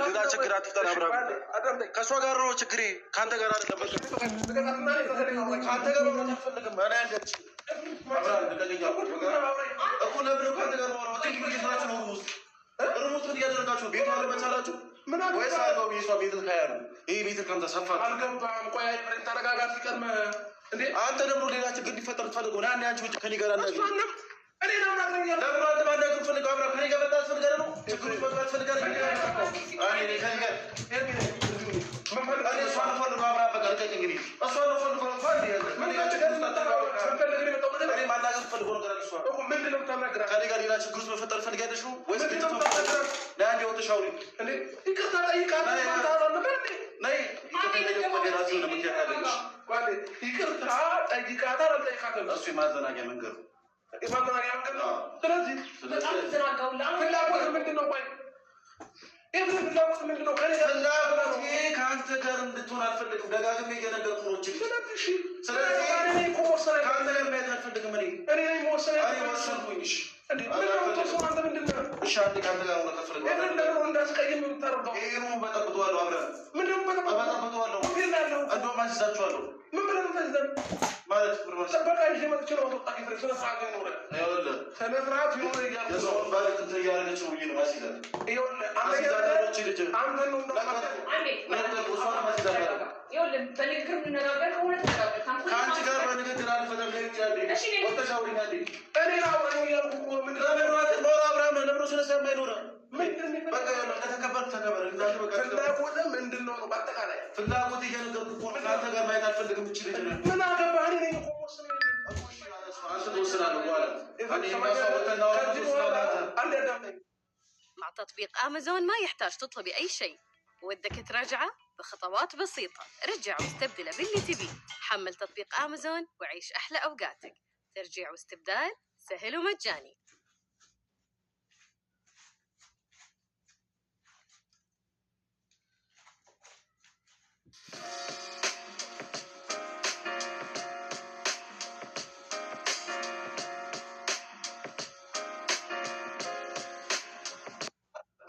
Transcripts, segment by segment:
ሌላ ችግር አትፍጠር አብርሃም። ከእሷ ጋር ነው ችግሬ፣ ከአንተ ጋር አይደለም። ከአንተ ጋር ማውራት አልፈልግም። እኔ አንደች አብርሃም ልቀቀኝ እኮ። ለምን ነው ከአንተ ጋር ማውራት? ምን እየሰራችሁ ነው? ውስጥ room ውስጥ ምን እያደረጋችሁ ነው? ቤቱ አለመቻላችሁ ወይስ አልጋው የእሷ ሜትር ከ20 ነው? ይሄ ሜትር ከ50 ሰፋችሁ። አልገባም። ቆይ ኤፍሬም ተረጋጋ። ሲቀድም እንዴ አንተ ደግሞ ሌላ ችግር እንዲፈጠር ትፈልገው? ና አንቺ ውጭ ከኔ ጋር አናግሪኝ። እኔ ለምን አግረኛለሁ? ለምን አንተ ማናገር ትፈልገው? አብርሃም ከኔ ጋር መጣላት ትፈልጋለህ ነው? ችግር ውስጥ መግባት ትፈልጋለህ? እኔ ከኔ ጋር እኔ እሷን ፈልገው አብርሃም፣ በቃ ልቀቀኝ። እንግዲህ እሷን ነው ፈልገው። እኔ ማናገር ትፈልገው ነገር አለ። እሷ ምንድን ነው የምታናግራት? ከኔ ጋር ሌላ ችግር ውስጥ መፈጠር ትፈልጊያለሽ ነው ወይስ? ምንድን ነው የምታናግራት? ነይ አንዴ ወጥተሽ አውሪኝ። እንዴ ይቅርታ ጠይቃት ነበር እንዴ? ነይ ይቅርታ የጠየቅኩበት የራሴ የሆነ ምክንያት አለኝ። ይቅርታ ጠይቃት አልጠይቃትም? እሱ የማዘናጊያ መንገድ ነው። የማዘናጊያ መንገድ ነው። ስለዚህ ፍላጎት ምንድን ነው? ቆይ ይህ ፍላጎት ምንድን ነው? ከእኔ ጋር ፍላጎቴ ከአንተ ጋር እንድትሆን አልፈልግም። ደጋግሜ እየነገርኩህ ነው። ችግር ስለዚህ ስለዚህ እኔ እኮ መወሰን ከአንተ ጋር ማየት አልፈልግም። እኔ እኔ ነኝ መወሰን እኔ ወሰንኩኝ። እሺ እንዴ ምንድን ነው የምትወስነው አንተ? ምንድን ነው እሺ፣ አንዴ ከአንተ ጋር መሆን አልፈልግም። ኤፍሬም ለምን እንዳስቀይም የምታደርገው? ይሄ room በጠብጠዋለሁ፣ አብረን ምንድን ነው የምትበጠብጠው? እበጠብጠዋለሁ። ሆቴል ነው ያለው። እንደውም አስይዛችኋለሁ ምን ብለህ ነው የምታስይዘን? ማለት ምን ማለት ጥበቃ ይዤ መጥቼ ነው የማስወጣህ። ኤፍሬም ስነ ስርዓት ይኑርህ፣ ይኸውልህ፣ ስነ ስርዓት ይኑርህ እያልኩህ ነው። የሰውን ባል እንትን እያደረገች ነው ብዬ ነው ማስይዛት። ይኸውልህ አንደኛ አስይዛታለሁ። ነገር እቺ ልጅ አንተን ነው እንደማታውቅ ነገርኩህ፣ እሷንም አስይዛታለሁ። ይኸውልህ በንግግር የምንነጋገር ከሆነ ተነጋገር። ከአንቺ ጋር በንግግር አልፈታም። ነይ ውጪ አንዴ ወጥተሽ አውሪኝ አንዴ። እኔ አውራኝ እያልኩህ እኮ ነው። ምንድን ነው ለምን ነው አንተ ኖር አብርሃም፣ ለምን ነው ስነ ስርዓት የማይኖርህ? ምንድን ነው በቃ ይኸውልህ፣ ከተከበርክ ተከበር። እንዳልክ በቃ ፍላጎትህ ምንድን ነው ነው? በአጠቃላይ ፍላጎት እየነገርኩህ እኮ ነው። ከአንተ ጋር ማየት አልፈልግም። እቺ ልጅ ነው ምን አገባህ? እኔ ነኝ እኮ የምወስነው። አንተ ትወስናለህ በኋላ። እኔ እና እሷ ወጥተን እናወራለን። ከዚህ በኋላ ትወስናለህ አንተ። አንድ አዳምጠኝ። مع تطبيق أمازون ما يحتاج تطلبي أي شيء، ودك تراجعه بخطوات بسيطة، رجع واستبدله باللي تبيه. حمل تطبيق أمازون وعيش أحلى أوقاتك. ترجيع واستبدال سهل ومجاني.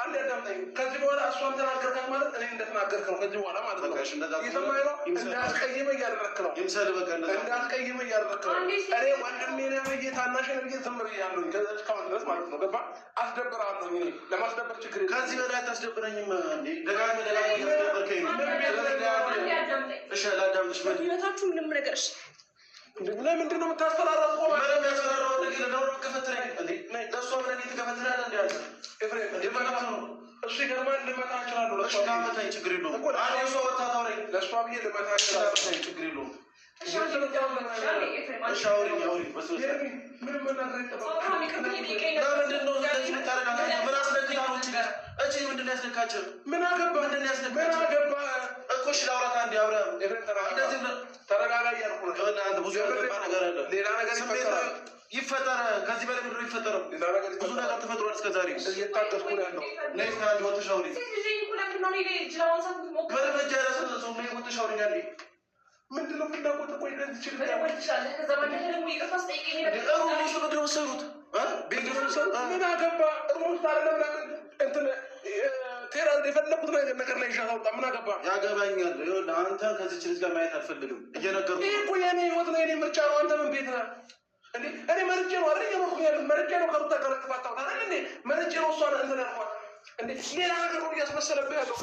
አንድ አዳምጠኝ። ከዚህ በኋላ እሷን ተናገርካት ማለት እኔ እንደተናገርክ ነው። ከዚህ በኋላ ማለት ነው። በቃ እሺ፣ እንደዛ እየሰማኸኝ ነው? ይምሰል። እንዳስቀይመህ እያደረክ ነው። ይምሰል በቃ እንደዛ እንዳስቀይመህ እያደረክ ነው። እኔ ወንድሜ ነህ ብዬ ታናሽ ነህ ብዬ ዝም ብያለሁኝ። ከዛ እስካሁን ድረስ ማለት ነው። ገባህ? አስደብርሃለሁኝ። እኔ ለማስደበር ችግር የለም። ከዚህ በላይ አታስደብረኝም። እንዴ ደጋግመህ ደጋግመህ እያስደበርከኝ ነው። ስለዚህ እሺ ላዳምጥሽ። ምን ህይወታችሁ ምንም ነገር እሺ ለምንድን ነው የምታስፈራራት? ቆይ ምንም ያስፈራራው ነገር የለም። ለምን ከፈትረኝ እንዴ? ለእሷ ብለህ እኔ ትከፈትራለህ እንዴ አንተ? ኤፍሬም እንዴ ማለት ነው። እሱ ይገርማል። ልመታ እችላለሁ። እሺ ካመታኝ ችግር የለውም። አንዴ እሷ ወጥታ ታውራኝ። ለእሷ ብዬ ልመታ እችላለሁ። ካመታኝ ችግር የለውም። እሺ አውሪኝ፣ አውሪኝ በስነ ስርዓት። ምንም መናገር አይጠበቅም። ለምንድን ነው እንደዚህ የምታደርጋት? ምን አስነክታ ነው እቺ ልጅ? እቺ ምንድን ነው ያስነካችህ? ምን አገባህ? ምንድን ነው ምን ያስነካችህ? አገባህ? እኮ እሺ ላውራት አንዴ አብርሃም። ኤፍሬም ተረጋጋ። እንደዚህ ብለህ ተረጋጋ እያልኩህ ነው። ይኸውልህ አንተ ብዙ ያልገባህ ነገር አለ። ሌላ ነገር ስሜት ይፈጠራል። ይፈጠረ። ከዚህ በላይ ምንድን ነው የሚፈጠረው? ሌላ ነገር ብዙ ይፈጠራል። ነገር ተፈጥሯል እስከ ዛሬ። እየታገስኩ ነው ያለው። ነይ እስኪ አንዴ ወጥተሽ አውሪኝ። ሴት ልጅ እኮ ለምንድን ነው እኔ ላይ እጅ ለማንሳት የምትሞክረው? ምንም እጅ ያላሰጠ ሰው ነይ ወጥተሽ አውሪኝ አንዴ። ምንድን ነው ፍላጎትህ? ቆይ ለዚህ ችግር መደወል ትችላለህ። ከዛ ባለፈ ደግሞ ይቅርታ ስጠይቀኝ እንዴ room ውስጥ ምንድን ነው የምትሰሩት? እ? ቤት ውስጥ የምትሰሩት? ምን አገባህ? room ውስጥ አይደለም ለምን እንትን ቴራዝ የፈለኩት ነገር ላይ ይሻት አውጣ። ምን አገባህ? ያገባኛል። ይኸውልህ አንተ ከዚች ልጅ ጋር ማየት አልፈልግም እየነገርኩህ ይህ ነው። እኮ የእኔ ህይወት ነው፣ የእኔ ምርጫ ነው። አንተ ምን ቤት ነህ እንዴ? እኔ መርጬ ነው አይደል እየኖርኩኝ ያለሁት? መርጬ ነው ከሩታ ጋር የተፋታሁት አይደል እንዴ? መርጬ ነው እሷን እንትን ያልኳት እንዴ? ሌላ ነገር ነው እያስመሰለብህ ያለው።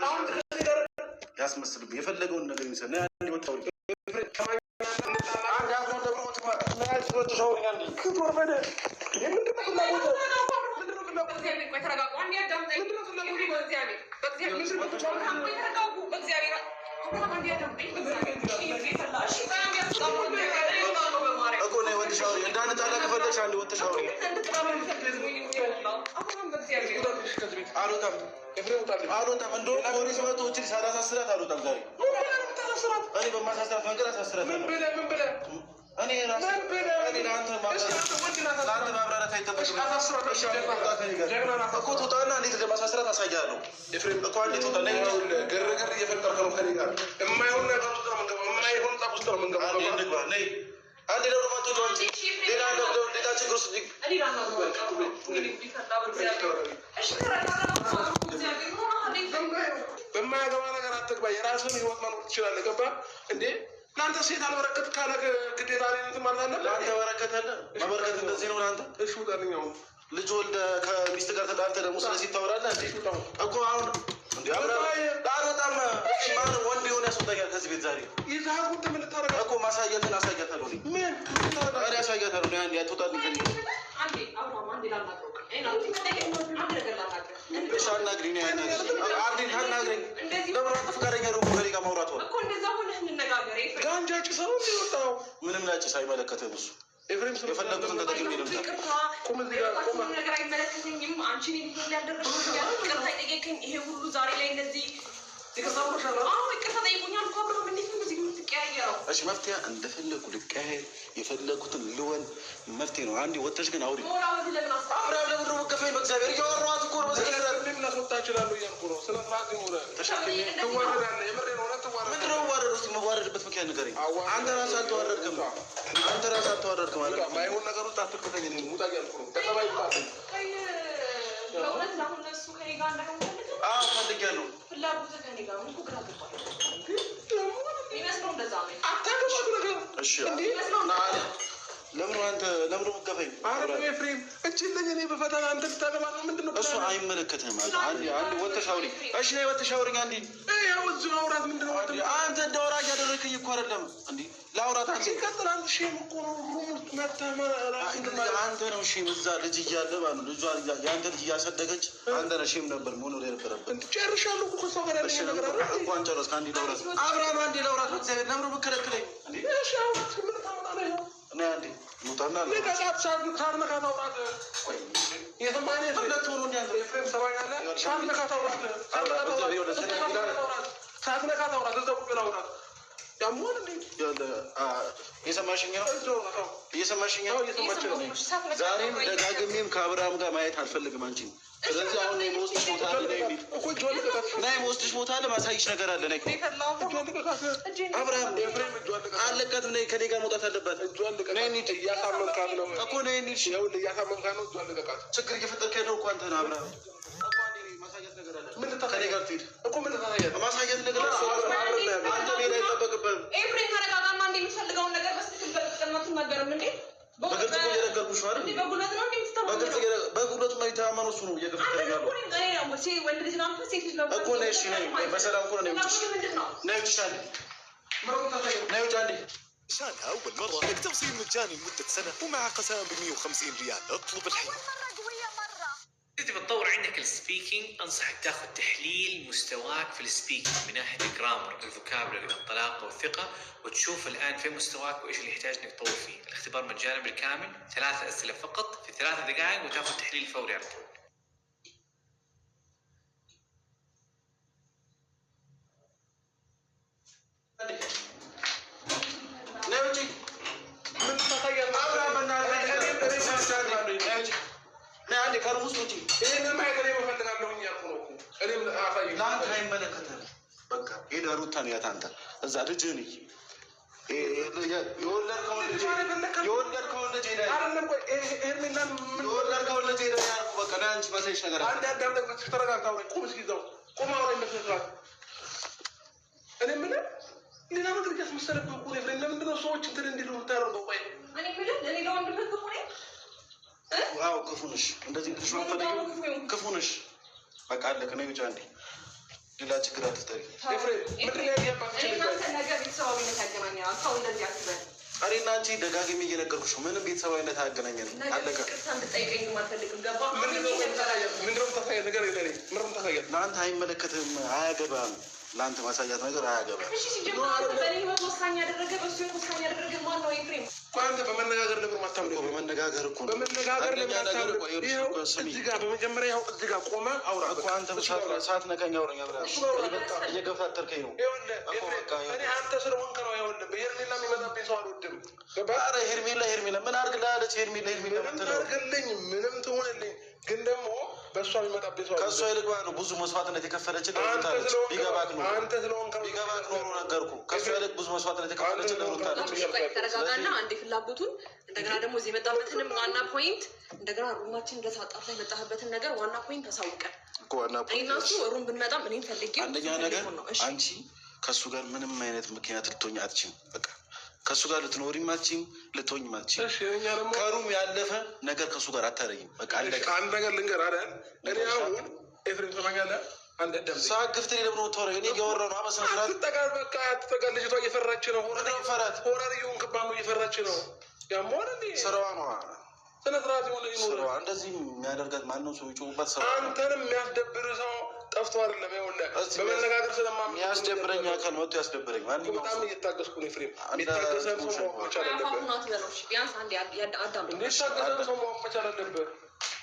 አሁን ከዚህ ጋር ያስመስልብህ የፈለገውን ነገር ይምሰል። ነይ አንዴ ወጥተሽ አውሪኝ። አንድ አብረን ደብሮ ወጥተሽ አውሪኝ አንዴ። ክብር በለ ምንድን ነው ፍላጎትህ? ምንድን ነው ፍላጎትህ? በእግዚአብሔር ቆይ ተረጋጉ። አንዴ አዳምጠኝ። ምንድን ነው ፍላጎትህ? በእግዚአብሔር በእግዚአብሔር ቆይ ተረጋጉ። በእግዚአብሔር አብርሃም አንዴ አዳምጠኝ። በእግዚአብሔር እሺ ቆይ አንዴ አዳምጠኝ። በማርያም እኮ ነይ ወጥተሽ አውሪኝ። እንዳንጣላ ከፈለግሽ አንዴ ወጥተሽ አውሪኝ። አብርሃም በእግዚአብሔር አልወጣም፣ ኤፍሬም ውጣልኝ። አልወጣም። እንደውም ፖሊስ መጥቶ እቺ ልጅ ሳላሳስራት አልወጣም ዛሬ። ምን ብለህ ነው የምታሳስራት? እኔ በማሳስራት መንገድ አሳስራታለሁ። ምን ብለህ ምን ብለህ እኔ ራሴ ምን ብለህ? እኔ ለአንተ እስኪ ማብራራት አንተ ወንድ ናት ለአንተ ማብራራት አይጠበቅም። አሳስራት። እሺ አንዴ ትውጣ ከእኔ ጋር። ጀግና ናት። እኮ ትውጣና እንዴት እንደማሳስራት አሳያለሁ። ኤፍሬም እኮ አንዴ ትውጣ። ነይ ውጪ። ይኸውልህ ግርግር እየፈጠርክ ነው ከእኔ ጋር። የማይሆን ነገር ውስጥ ነው የምንገባው። የማይሆን ጠብ ውስጥ ነው የምንገባው። አንዴ እንግባ። ነይ አንዴ ደግሞ ማትወጪው አንቺ ሌላ ሌላ ችግር ውስጥ እኔ ላናግረው በቃ። እሺ ተረጋጋ። አትግባ። የራስህን ህይወት መኖር ትችላለህ። ገባህ እንዴ? ለአንተ ሴት አልበረከት ካለ ግዴታ እኔን እንትን ማለት አለብህ? ለአንተ በረከት አለ መበረከት እንደዚህ ነው ለአንተ? እሺ ውጣልኝ አሁን። ልጅ ወልደህ ከሚስት ጋር ተጣልተህ ደግሞ ስለ ሴት ታወራለህ እንዴ? እኮ አሁን እንዴ አብርሃም አልወጣም። እሺ ማን ወንድ የሆነ ያስወጣኛል ከዚህ ቤት ዛሬ? ይዘሀት ውጥ ምን ልታደርጋት? እኮ ማሳየትን አሳያታለሁ እኔ። ምን ምን ልታደርጋት? እኔ አሳያታለሁ እኔ። አንዴ አትወጣልኝ ከዚህ ቤት። አንዴ አብርሃም፣ አንዴ ላናግረው። እኔ አንድ ነገር ላናግረው። እሺ አናግሪኝ፣ እኔ አናግሪኝ። አንዴ ታናግሪኝ። እንደዚህ ለምን አንተ ፈቃደኛ ነው ከእኔ ጋር ማውራት? ሆነ እኮ እንደዛ ሆነህ እንነጋገር ኤፍሬም። ጋንጃ ጭሰህ ነው እንዴ የወጣኸው? ምንም ላጭስ አይመለከትህም እሱ። ኤፍሬም ስለ የፈለጉትን ተጠቅሜ ልምጣ። ይቅርታ ቁም እዚህ ጋር ቁም። ምንም ነገር አይመለከተኝም። አንቺ እኔን ይሄን ያደረግሽው እያልክ ይቅርታ የጠየቀኝ ይሄ ሁሉ ዛሬ ላይ እንደዚህ ይቅርታ ብሎሻል? አዎ ይቅርታ ጠይቆኛል እኮ አብርሃም። እንዴት ነው እንደዚህ የምትቀያየረው? እሺ መፍትሄ እንደፈለጉ ልቀያየር፣ የፈለጉትን ልወን፣ መፍትሄ ነው። አንዴ ወጥተሽ ግን አውሪ። ሞራውን ለምን አስታ አብርሃም ለምንድን ነው የምትገፋኝ? በእግዚአብሔር እያወራኋት እኮ ነው። በስነ ስርዓት እኔም ላስወጣ እችላለሁ እያልኩ ነው። ስነ ስርዓት ይኑርህ። ተሸክሜ ትዋረዳለህ። የምሬን እውነት ትዋረዳለህ። ምንድን ነው የምዋረደው? እስኪ የምዋረድበት ምክንያት ንገረኝ። አንተ ራስህ አልተዋረድክም። አንተ ራስህ አልተዋረድክም ውጣ፣ ማለት ማይሆን ነገር ውስጥ አትክተኝ። እኔን ውጣ እያልኩ ነው። ተቀባይ ውጣ። ቆይ በእውነት አሁን እሱ ከኔ ጋር እንዳይሆን ፈልገህ? አዎ ፈልጌያለሁ። ፍላጎትህ ከኔ ጋር ነው እኮ ግራ ገባኝ። የሚመስለው እንደዛ ነው። አታገባት ነገር እሺ እንዴ? ና ለምን አንተ ለምን ነው የምትገፋኝ? አረ ኤፍሬም እቺ ልጅ እኔ በፈተና አንተ ልታገባት ነው? ምንድን ነው? እሱ አይመለከትህም። አንተ አንዴ አንዴ ወጥተሽ አውሪ። እሺ ነይ ወጥተሽ አውሪኝ አንዴ። ይኸው እዚሁ አውራት። ምንድን ነው? አንተ እንዳወራ እያደረግከኝ እኮ አይደለም እንዴ ላውራት። አንተ ሲቀጥል አንተ shame እኮ ነው። room ውስጥ መተህ ራስህ እንትን ማለት አንተ ነው shame። እዛ ልጅ እያለ ማለት ነው ልጇ የአንተ ልጅ እያሳደገች አንተ ነህ shame ነበር መኖር የነበረበት። እንትን ጨርሻለሁ እኮ ከእሷ ጋር እሺ ያለኝ ነገር አይደል? እንኳን ጨረስክ። አንዴ ላውራት አብርሃም፣ አንዴ ላውራት። በእግዚአብሔር ለምን ነው የምትከለክለኝ? እንዴ እሺ አውራት። ምን ታመጣ ነው? ይኸው ነይ አንዴ እንውጣና ልቀቃት። ሳትነካት አውራት። የሰማኸኝ ኤፍሬም? ሁለት ሆኖ እንዲህ አንተ ኤፍሬም ሰማኸኛለህ? ሳትነካት አውራት። ሳትነካት አውራት። ሳትነካት አውራት። እዛው ቁጭ ብለህ አውራት። ያሞን እንዴ? እየሰማሽኝ ነው? እዛው አውራት። አዎ። እየሰማሽኝ ነው? አዎ እየሰማች ነው። ዛሬም ደጋግሜም ከአብርሃም ጋር ማየት አልፈልግም አንቺን። ስለዚህ አሁን እኔ የምወስድሽ ቦታ አለ። ነይ እንሂድ። እኮ እጇን ልቀቃት። ነይ የምወስድሽ ቦታ አለ። ማሳይሽ ነገር አለ። ነይ እጇን ልቀቃት። አብርሃም ኤፍሬም እጇን ልቀቃት። አለቃትም። ነይ ከኔ ጋር መውጣት አለባት። እጇን ልቀቃት። ነይ እንሂድ እያሳመምካት ነው እኮ ነይ እንሂድ። ይኸውልህ እያሳመምካት ነው። እጇን ልቀቃት። ችግር እየፈጠርክ ያለው እኮ አንተ ነህ አብርሃም። እኮ አንዴ ነይ፣ ማሳየት ነገር አለ። ምን ልታሳያት? ከኔ ጋር ትሂድ። እኮ ምን ልታሳያት? ማሳየት ነገር አለ። አንተ ሌላ አይጠበቅብህም። ኤፍሬም ተረጋጋና እንደ የምትፈልገውን ነገር በስትክክል በግልጽ አትናገርም እንዴ? በግልጽ እኮ እየነገርኩሽ ነው አይደል? እንዴ በጉልበት ነው እንዴ የምትተማመነው? በግልጽ በጉልበቱ የማይተማመነው እሱ ነው እየገፈተረኝ አንተ ያለው እኮ እኔ ነው ወንድ ልጅ ነው አንተ ሴት ልጅ ነው እኮ ነይ። እሺ ነይ፣ በሰላም እኮ ነው ነይ ውጭ። ፍላጎትህ ምንድን ነው? ነይ ውጭ አንዴ፣ ምንም ታሳያት? ነይ ውጭ አንዴ። عشان أول مرة لك توصيل مجاني لمدة سنة ومع قسائم ب 150 ريال. اطلب الحين. اذا تبي تطور عندك ال speaking، انصحك تاخذ تحليل مستواك في ال speaking من ناحيه ال grammar، ال vocabulary، الطلاقه والثقه، وتشوف الان فين مستواك وايش اللي يحتاج انك تطور فيه. الاختبار مجانا بالكامل، 3 اسئله فقط في 3 دقائق وتاخذ تحليل فوري على طول. ነይ ውጪ። ምን ታሳያት? አብርሃም በእናትህ እኔ ነይ ውጪ። ነይ አንዴ ከ room ውስጥ ውጪ። ይሄንን ማየት እኔም እፈልጋለሁኝ እያልኩ ነው እኮ። እኔም አሳየኝ። ለአንተ አይመለከትህም። በቃ ሄደህ ሩታን ያት አንተ እዛ ልጅህን እይ። የወለድከውን ልጅ የወለድከውን ልጅ ሄደህ አይደለም ቆይ ሄርሜላን ምን የወለድከውን ልጅ ሄደህ ያልኩህ በቃ ነይ አንቺ ማሳይሽ ነገር አለ። አንድ አዳምጠኝ። ተረጋግተህ አውራኝ። ቁም እስኪ እዛው ቁም አውራኝ በስነ ስርዓት። እኔ የምልህ ሌላ ነገር እያስመሰለብህ እኮ ነው ኤፍሬም። ለምንድን ነው ሰዎች እንትን እንዲሉ የምታደርገው? ቆይ እኔ የምልህ ለኔ ለወንድምህ ክፉ ነኝ? አዎ ክፉ ነሽ። እንደዚህ እንድልሽ ነው የምፈልጊው? ክፉ ነሽ። በቃ አለቀ። ነይ ውጪ አንዴ። ሌላ ችግር አትፍጠሪ። ኤፍሬም ምንድን ነው ያየህባት? እኔ እና አንተ ነገ ቤተሰባዊነት ያገናኘናል። ሰው እንደዚህ አትበል። እኔና አንቺ ደጋግሜ እየነገርኩሽ ነው። ምንም ቤተሰባዊነት አያገናኘንም። ነገ አለቀ። ይቅርታ እንድጠይቀኝም አልፈልግም። ገባህ? ምንድን ነው የምታሳያት? ምንድን ነው የምታሳያት? ንገረኝ ለእኔ። ምንድን ነው የምታሳያት? ለአንተ አይመለከትም፣ አያገባም። ለአንተ ማሳያት ነገር አያገባም። እሺ ሲጀምር አንተ በእኔ ህይወት ወሳኝ ያደረገ በእሱ ህይወት ወሳኝ ያደረገ ማን ነው ኤፍሬም? ቆይ አንተ በመነጋገር ለምን ማታምነው? እኮ በመነጋገር እኮ ነው። በመነጋገር አንደኛ ለምን ነገር አታምነው? እኮ ይኸውልሽ ይኸው እኮ ስሚ እዚህ ጋር በመጀመሪያ ይኸው እዚህ ጋር ቆመህ አውራ። እኮ አንተ ሰዓት ነካኝ አውራኝ አብረህ እሱ ጋር አውራ በቃ። እየገፋተርከኝ ነው። ይኸውልህ እኮ ኤፍሬም፣ በቃ እኔ አንተ ስለሆንክ ነው። ይኸውልህ በሄርሜላ የሚመጣብኝ ሰው አልወድም። ገባህ? ኧረ ሄርሜላ ሄርሜላ ምን አድርግልህ አለች? ሄርሜላ ሄርሜላ ምንም የምትለው ታድርግልኝ፣ ምንም ትሆንልኝ፣ ግን ደግሞ በእሷ የሚመጣብኝ ሰው ከእሷ አልወድም። ይልቅ ማለት ነው ብዙ መስዋዕትነት የከፈለችን አንተ ለሩታ ነች። ስለሆንክ ቢገባክ ኖሮ አንተ ስለሆንክ ነው። ቢገባክ ኖሮ ነገርኩህ። ከእሷ ይልቅ ብዙ መስዋዕትነት የከፈለችን ለሩታ ነች። እሺ ቆይ ተረጋጋና አንዴ ፍላጎቱን እንደገና ደግሞ እዚህ የመጣበትንም ዋና point እንደገና room ኣችን ድረስ አጣርተህ የመጣህበትን ነገር ዋና point አሳውቀን። እኮ ዋና እኔ እና እሱ room ብንመጣም እኔም ፈልጌው አንደኛ እሱም ነገር ፈልጎ ነው። እሺ አንቺ ከእሱ ጋር ምንም አይነት ምክንያት ልትሆኝ አትችይም። በቃ ከእሱ ጋር ልትኖሪም አትችይም፣ ልትሆኝም አትችይም። እሺ እኛ ደግሞ ከ room ያለፈ ነገር ከእሱ ጋር አታደርጊም። በቃ አለቀ። አንድ ነገር ልንገር አይደል? እኔ አሁን ኤፍሬም ትሰማኛለህ? አንድ አዳምጠኝ። ሰዓት ግፍት ለምን ወጥተው እኔ እያወራሁ ነው። በስነ ስርዓት አትጠጋ፣ በቃ አትጠጋ። ልጅቷ እየፈራች ነው። እኔ ፈራት horror እየሆንክባት ነው። እየፈራች ነው። ያመዋል እንዴ? ስራዋ ነዋ፣ ስነ ስርዓት የሆነ ይኑር። ስራዋ እንደዚህ የሚያደርጋት ማነው? ሰው ይጮህባት ስራዋ ነው። አንተንም የሚያስደብር ሰው ጠፍቶ አይደለም። ይኸውልህ እስቲ በመነጋገር ስለማምን የሚያስደብረኝ አካል መጥቶ ያስደብረኝ። ማንኛውም በጣም ሰው እየታገስኩ ነው ኤፍሬም። አንድ የታገሰን ሰው ማወቅ መቻል አለብህ። አፋፉን አትበለው። እሺ ቢያንስ አንዴ አዳምጠው። እንዴ የታገሰን ሰው ማወቅ መቻል አለብህ።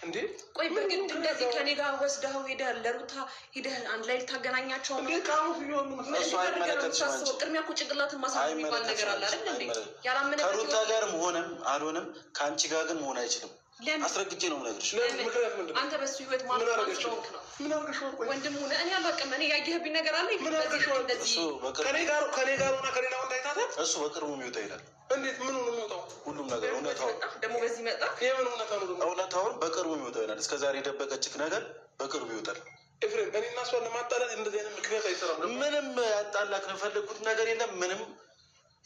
እንዴ ቆይ በግድ እንደዚህ ከኔ ጋር ወስደኸው ሄደህ ለሩታ ሄደህ አንድ ላይ ልታገናኛቸው ነው? እንዴ ከአሁን ሲሆን ምን ምን እሱ እንዴት አድርገህ ነው አይመለከትሽም አንቺ። የምታስበው? ቅድሚያ እኮ ጭንቅላትን ማሳመን የሚባል ነገር አለ አይደል እንዴ? ያላመነበት ከሩታ ህይወት ጋርም ሆነም አልሆነም ከአንቺ ጋር ግን መሆን አይችልም። ለምን? አስረግጬ ነው የምነግርሽ። ለምን? ምክንያት ምንድን ነው? አንተ በሱ ህይወት ምን ማለት ማን አደረገችው? ስለሆንክ ነው? ምን አድርገሽዋል? ቆይ ወንድም ሆነ እኔ አላውቅም። እኔ ያየህብኝ ነገር አለ ምን አድርገሽዋል? እንደዚህ እሱ በቅርቡ ከኔ ጋር ከኔ ጋር ሆና ከሌላ ወንድ አይታታል? እሱ በቅርቡ የሚወጣ ይላል። እንዴት ምን ሆኖ የሚወጣው? ሁሉም ነገር ደግሞ በዚህ እውነታውን መጣ ደግሞ በዚህ መጣ። የምን እውነታ ነው ደግሞ? እውነታውን በቅርቡ የሚወጣ ይላል። እስከ ዛሬ የደበቀችክ ነገር በቅርቡ ይወጣል። ኤፍሬም እኔ እና እሷን ለማጣላት እንደዚህ አይነት ምክንያት አይሰራም። ምንም ያጣላክ የፈለግኩት ነገር የለም። ምንም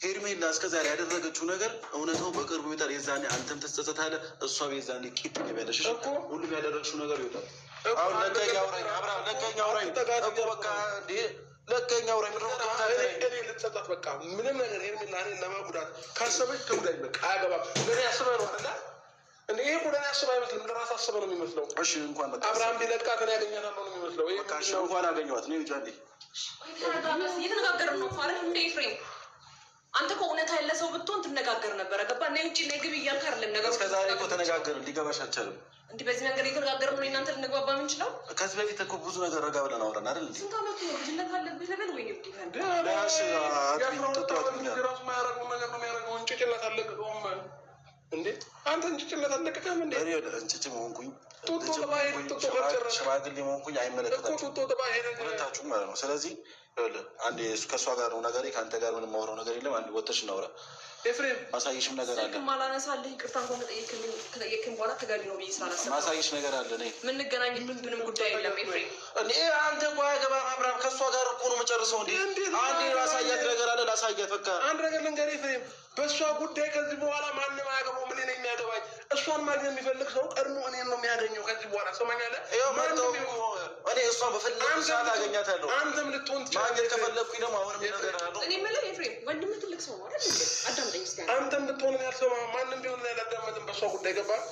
ሄርሜላ እስከ ዛሬ ያደረገችው ነገር እውነታው በቅርቡ ይወጣል። የዛኔ አንተም ትጸጸታለህ፣ እሷም የዛኔ ቂጥ ትገቢያለሽ። እሺ? እኮ ሁሉም ያደረግሽው ነገር ይወጣል። እኮ አሁን አንድ ለቀኝ ነገር አውራኝ፣ አብርሃም ለቀኝ አውራኝ አትጠጋ እኮ በቃ እንዴ ለቀኝ አውራኝ። ምንድን ነው የምትከታተለኝ? እኔ ልጸጸት በቃ ምንም ነገር ሄርሜላ እኔን ለመጉዳት ካሰበች ትጉዳኝ። በቃ አያገባም። ለእኔ አስበህ ነው አይደለ? እንዴ ይሄ እኮ ለእኔ አስበህ አይመስልም፣ ለራስህ አስበህ ነው የሚመስለው። እሺ እንኳን በቃ አብርሃም ቢለቃት እኔ አገኛታለሁ ነው የሚመስለው። ይሄ በቃ እሺ እንኳን አገኘኋት። እኔ ልጅ አንዴ ቆይ ተረጋጋ። እየተነጋገርን ነው እኮ አይደል እንዴ ኤፍሬም? አንተ እኮ እውነታ ያለ ሰው ብትሆን ትነጋገር ነበረ። ገባ እና ውጭ ላይ ግቢ እያልክ አይደለም ነገሮች እስከ ዛሬ እኮ ተነጋገርን፣ ሊገባሽ አልቻለም። እንዲህ በዚህ መንገድ እየተነጋገርን ነው እናንተ ልንግባባ የምንችለው? ከዚህ በፊት እኮ ብዙ ነገር ረጋ ብለን አወራን አይደል እንዴ? ስንት አመቱ ነው? ልጅነት አለብህ ልበል ወይ ነው እንዴ ቢያንስ አጥቢ፣ የ12 ጡጦ ዓመት አጥቢ ልጅ ራሱ የማያደርገውን ነገር ነው የሚያደርገው። እንጭጭነት አለቀቀውም እንዴ አንተ እንጭጭነት አለቀቀም እንዴ? እኔ እንጭጭ መሆንኩኝ ጡጦ ልጅም ጥባ ሄደ፣ ሆንኩኝ፣ ጡጦ ካልጨረስክ። ሽማግሌ መሆንኩኝ እኮ አይመለከታችሁም ጡጦ ጥባ ሄደ። ሁለታችሁም ማለት ነው። ስለዚህ ይኸውልህ አንዴ ከእሷ ጋር ነው ነገሬ፣ ከአንተ ጋር ምንም የማወራው ነገር የለም። አንዴ ወጥተሽ እናውራ፣ ኤፍሬም ማሳየሽም ነገር አለ፣ ስልክም አላነሳልህ ይቅርታ እንኳን ከጠየቅኝ በኋላ ተገቢ ነው ብዬ ስላላሰብኩ ማሳየሽ ነገር አለ። እኔ የምንገናኝበት ምንም ጉዳይ የለም ኤፍሬም። እኔ አንተ እኮ አያገባህም አብርሃም፣ ከእሷ ጋር እኮ ነው የምጨርሰው። እንዴ እንዴት ነው አንዴ ላሳያት ነገር አለ፣ ላሳያት በቃ አንድ ነገር ልንገርህ ኤፍሬም፣ በእሷ ጉዳይ ከዚህ በኋላ ማንም አያገባውም። እኔ ነኝ የሚያገባኝ። እሷን ማግኘት የሚፈልግ ሰው ቀድሞ እኔን ነው የሚያገኘው። ከዚህ በኋላ ሰማኛለህ? ይኸው መጣሁ ማንም እኮ። ይሁን እኔ እሷን በፈለኩ ሰዓት አገኛታለሁ። አንተም ልትሆን ማግኘት ትችላለህ። ከፈለግኩኝ ደግሞ አሁንም ነገር አለው። እኔ የምልህ ኤፍሬም ወንድምህ ትልቅ ሰው ነው አይደል እንዴ? አዳምጠኝ እስኪ አንዴ። አንተም ብትሆን እኔ አልሰማህም። ማንም ቢሆን እኔ አላዳመጥም በእሷ ጉዳይ ገባህ?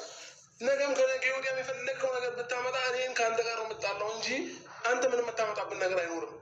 ነገም ከነገ ወዲያም የፈለግከው ነገር ብታመጣ እኔን ከአንተ ጋር ነው የምጣላው እንጂ አንተ ምንም የምታመጣብን ነገር አይኖርም።